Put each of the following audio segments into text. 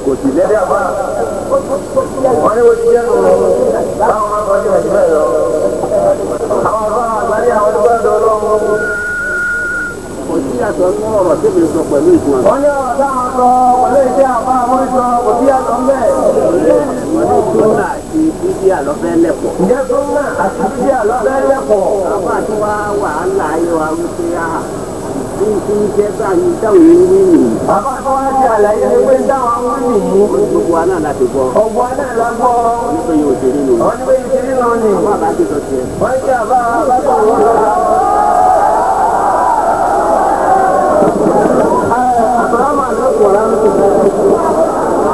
Kò sí lẹ́yìn àbá. Wọ́n ní wọ́n ti jẹ́ nù báwọn máa kọjú ẹ̀jú bẹ́ẹ̀ lọ. Àwọn àbá àgbáyé àwọn tó gbọ́dọ̀ ọlọ́run. Kò sí àtọ̀ nínú ọ̀rọ̀ tí mi sọ pẹ̀lú ìtumọ̀. Wọ́n ní ọ̀rọ̀ táwọn sọ pẹ̀lú ìṣe àbá àwọn ìṣọ kò sí àtọ̀ ńbẹ̀. Wọ́n ní súnà àti bídíà lọ́fẹ́ lẹ̀pọ̀. Ǹjẹ́ súnà àti bídíà lọ́fẹ́ lẹ̀pọ̀? Àwọn àti wá wàhálà ayé wa wípé a bí n ti ń jẹ́ báyìí táwọn yìí ń wí nìyí. Bàbá tó wá ṣe àlàyé ni pé táwọn ń wí nìyí. Gbogbo wa náà láti gbọ́. Ọ̀gbọ́n wa náà la gbọ́. Wọ́n ní pé yóò ṣe nínú. Wọ́n ní pé yóò ṣe nínú ni. Àwọn àbá ti sọ tiẹ̀. Wọ́n ní kí àbá bá tó wọ́n lọ. Assalamu alaikum warahmatullahi.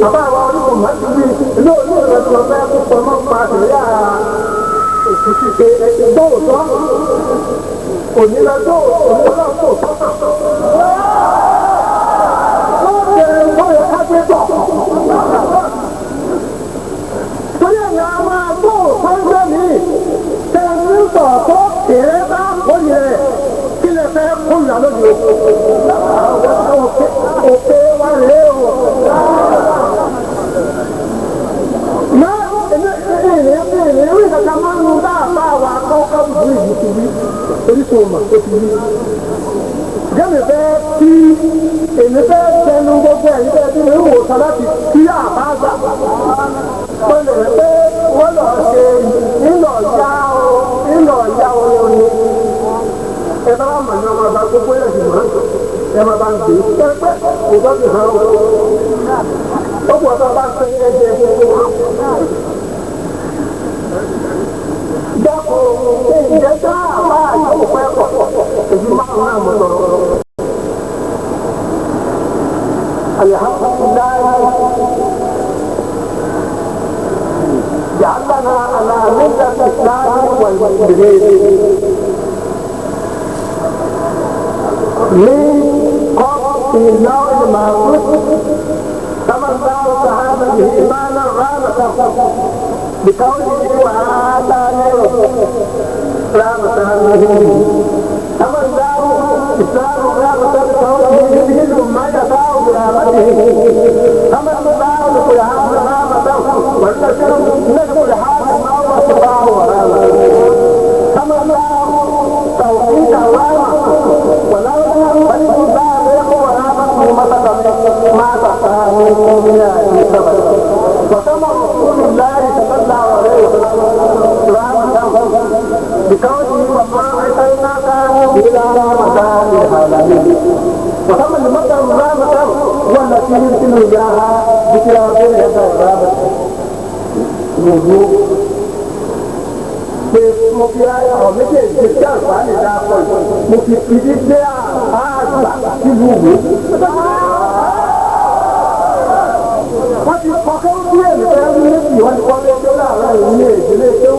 Bàbá wa onímọ̀ máa ti wí ilé onímọ̀ tí wọ́n fẹ́ kó pamọ́ pa sílẹ̀ òṣìṣẹ́ gbóòótọ́ òní lọ́jọ́ òní lọ́jọ́ tó sọ́kàn. Wọ́n ṣe wọ́n yẹ ká gbé bọ̀. Torí ẹ̀yà máa gbóòótọ́ ń gbé mi. Tẹ̀sí sọ̀tọ́ kéré bá wọ́n yẹ kí lè fẹ́ kó ìyá lónìí o. Òkè wa rèé o. Ìrírí kankan máa ń bá àbá wa kọ́kọ́ bù ìlú ti wí orísun ọmọ ó ti wí. Jẹ́mi fẹ́ kí èmi fẹ́ tẹnu gbogbo ẹ̀yin fẹ́ bí mi ń wò sọ láti kí àbá gbà. Wọ́n lè pé wọ́n lọ ṣe ńlọ ya o ńlọ ya o ni. Ẹ bá mọ̀ ní ọmọ ọba gbogbo ẹ̀ sì mọ̀ ẹ má bá ń gbé. Ẹ pé kò bá ti hàn ó. Ó pọ̀ tó bá ń pẹ́ ẹ̀jẹ̀ gbogbo. Dákun ǹjẹ́ tá a bá àjọpọ̀ pẹ́ pọ̀ èyí máa ń náà mọ̀ sọ̀rọ̀. Alhamdulilayi ja'alana ala millati islam wal muslimin. Min qabli lawil mahfuz kama Allahu ta'ala bihi imanan rahmatan بقوله وآتاني رحمة أما الله إسلام رحمة بقوله يدخل ما يشاء برحمته أما الله القرآن رحمة والنشر نشر الحال ما هو الله ورحمة أما الله توحيد رحمة ولولا والاتباع ورحمة ما تفهم من السبب وكما رسول الله صلى الله عليه وسلم رحمة بقوله وما أرسلناك إلا رحمة للعالمين وكما المطر رحمة والتي يرسل إياها ذكرى غير رحمة pé mo fi ọ̀rọ̀ méjèèjì tí àǹfààní dáa pọ̀ yìí mo fi ìdí dé àgbà sílùú ìwé. Wọ́n ti kọ́ kéwú bí èmi fẹ́ rí méjì wọ́n ti kọ́ lé kéwú láàárọ̀ ìlú ní èdè lé kéwú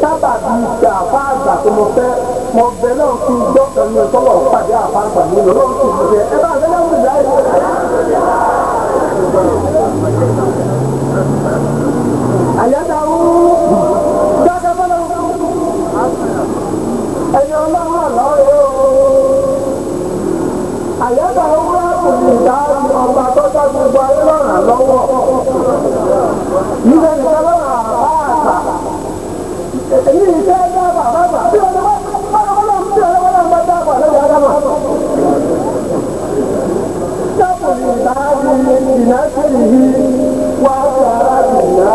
sábà bí ìgbà àfa àgbà tó mo fẹ́ mo bẹ náà kí n gbọ́ pẹ̀lú tọ́lọ̀ pàdé àfa àgbà mi lọ́wọ́ kí n fẹ́ ẹ bá àgbẹ̀ náà wù láyé. Àyájá wú dáadáa fọlọ́ ẹni ọlọ́run àlọ́ rẹ̀ o. Àyájá wú àbùkù ìdáàbò ọba tó dá gbogbo ayé lọ́ràn lọ́wọ́. Níbẹ̀ nìkan lọ́ràn àbá àgbà. Èyí ìṣe dá bàbá bà bí ọ̀dọ́ bá ọlọ́run bí ọ̀dọ́ bá bá dá bà lórí Ádámà. Dáàbò ìdáàbò ìnáṣẹ́ yìí wá sí arábìnrin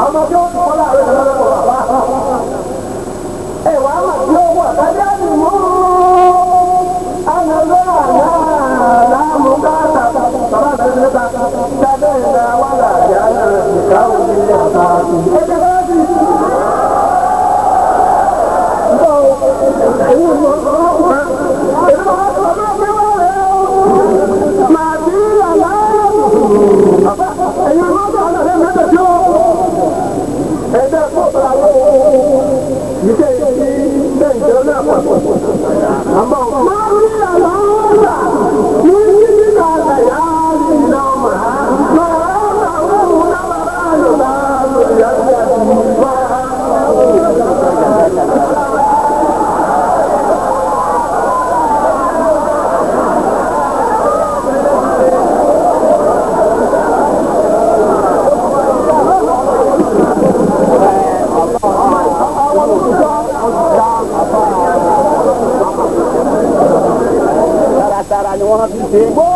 àwọn tí ó ti kọ́ láàrin ìlú lọ́wọ́ bàbá. Ẹ wàá mà tí ó wà tàbí àdìmú. Ànàlọ́ àná àlámú káàtà bàbá àti ẹ̀ta dábẹ́ ìlà wà láàyè àná ìka òní àbá. Taratara ni wọ́n fi ṣe.